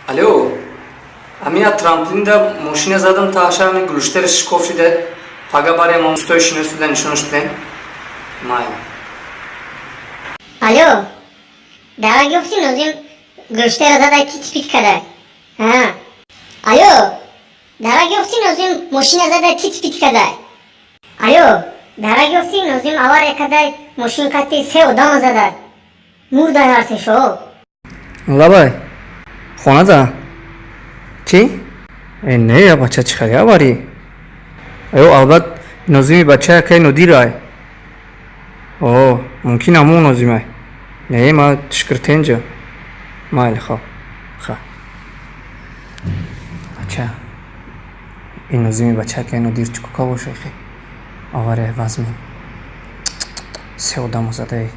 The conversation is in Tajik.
Алло, ами а трамплинда мошина задам, таша ами глуштери шикоф шида, пага барем, устои шиносида нишонаш бидем. Майли. Алло, дара гуфти, Нозим гӯштера зада, тит пит када. Ҳа. Алло, дара гуфти, Нозим мошина зада, тит пит када. Алло, дара гуфти, Нозим авария када, мошин қати се одама зада. Мурда ҳарсешо. Лабай, хонада чӣ? Э, не, бача, чӣ хеле аварӣ? Ё, албат, Нозими бача якай Нодирай. О, мумкин ҳамон Нозимай. Не, ма шукртенҷа. Майли, хоб. Ха. Бача. Ин Нозими бача якай Нодир чӣ кука боша хе? Авария вазмин. Се одамо задаи.